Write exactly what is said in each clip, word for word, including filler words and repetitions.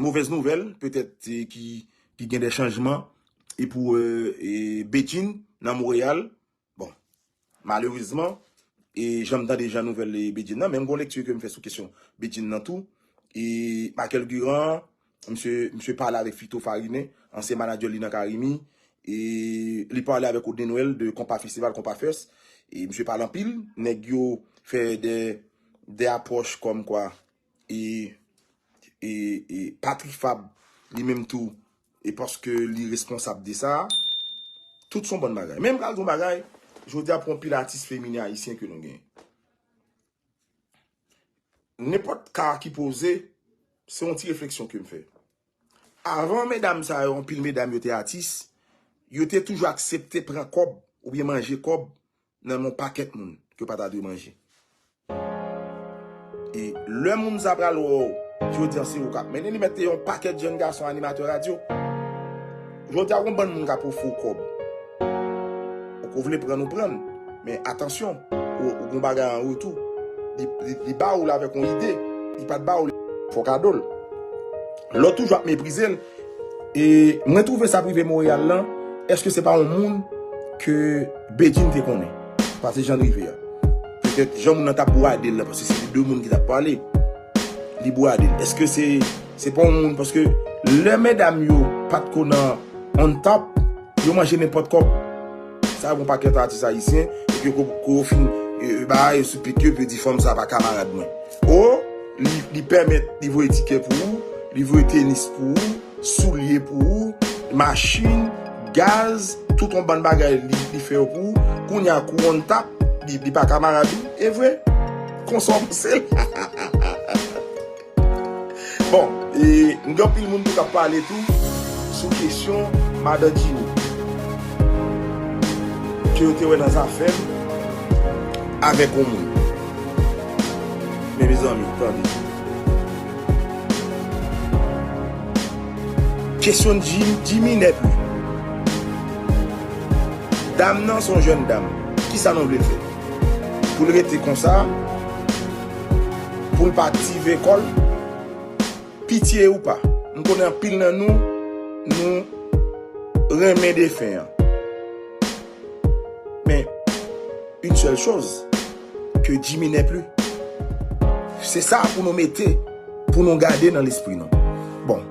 Movèz nouvèl, petèt, e, ki, ki gen de chanjman, e pou, e, e, Bedjine nan Monreyal. Bon, malerezman, e jan m tande jan nouvèl, e, Bedjine nan, men m gon lekti ke m fè sou kesyon Bedjine nan tou. E Michael Guerrand, misye, misye pale avèk Fito Farine, ansyen manadjè li nan Carimi, e li pale avèk Odney Noël de Konpa Festival, Konpa Fest, e misye pale anpil, nèg yo fè de, de apwòch kòmkwa, e, e, e Patrick Fabre, li menm tou, e paske li responsab de sa, tout son bann bagay. Men m pral di yon bagay, jodi a pou yon pil atis feminen ayisyen ke nou gen. Nenpòt ka ki poze, se yon ti refleksyon ke m fè. Avan medam sa yo, anpil medam yo te atis, yo te toujou aksepte pran kòb oubyen manje kòb nan men yon pakèt moun ke yo pa ta dwe manje. E lè moun sa pral wè w, jodi a se ou k ap mennen, li mèt te yon pakèt jèn gason animatè radyo. Jodi a gon bann moun k ap ofri w kòb. Ou ko vle pran, ou pran. Men atansyon, ou, ou gon bagay an retou. Li, li, li ba ou l avèk yon ide. Li pa t ba ou l, fè w kado l. Lè w toujou ap meprize l. E mwen twouve sa ap rive Monreyal lan, èske se pa yon moun ke Bedjine te konnen? Pase jan l rive a. Petèt jan moun nan t ap bwade l la, paske se de moun ki t ap pale. Li bwade l. Èske se, se pa yon moun, paske lè medam yo pa t ko nan on top, yo manje nenpòt kòb. Sa yon pakèt atis ayisyen, epi yo ko, ko fin, e, e, ba yo sou pik yo, epi yo di fanm sa pa kamarad mwen. O, li, li pèmèt, li voye tikè pou ou, li voye tenis pou ou, soulye pou ou, machin, gaz, tout yon bann bagay li, li fè yo pou ou. Kounye a kou on tap, li, li pa kamarad ou. E vre? Konsa w panse l? Bon, e m gen anpil moun tou k ap pale tou sou kesyon madan Jimmy ke yo te wè nan zafè m avèk yon moun. Men mezanmi, tande. Kesyon Jim, Jimmy nèt wi. Dam nan se yon jèn dam. Kisa nou vle l fè? Pou l rete konsa? Pou l pa aktive kò l? Pitye ou pa. M konnen anpil nan nou, nou renmen defen an. Men, une seule chose, que Jimmy n'est plus. Se sa pou nou mete, pou nou gade nan lespri nou. Bon.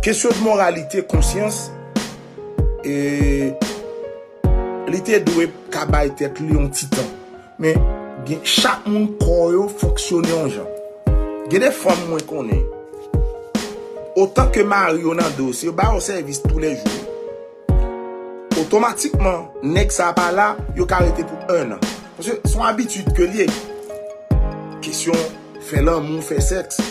Kesyon de moralite, konsyans, e li te dwe ka bay tèt li yon ti tan. Men, gen, chak moun kò yo fonksyone yon jan. Gen de fanm mwen konnen, otan ke mari yo nan do, se yo ba yo sèvis toulèjou. Otomatikman, nèg sa pa la, yo ka rete pou ennan. Paske se yon abitid ke l ye. Kesyon fè lanmou, fè sèks.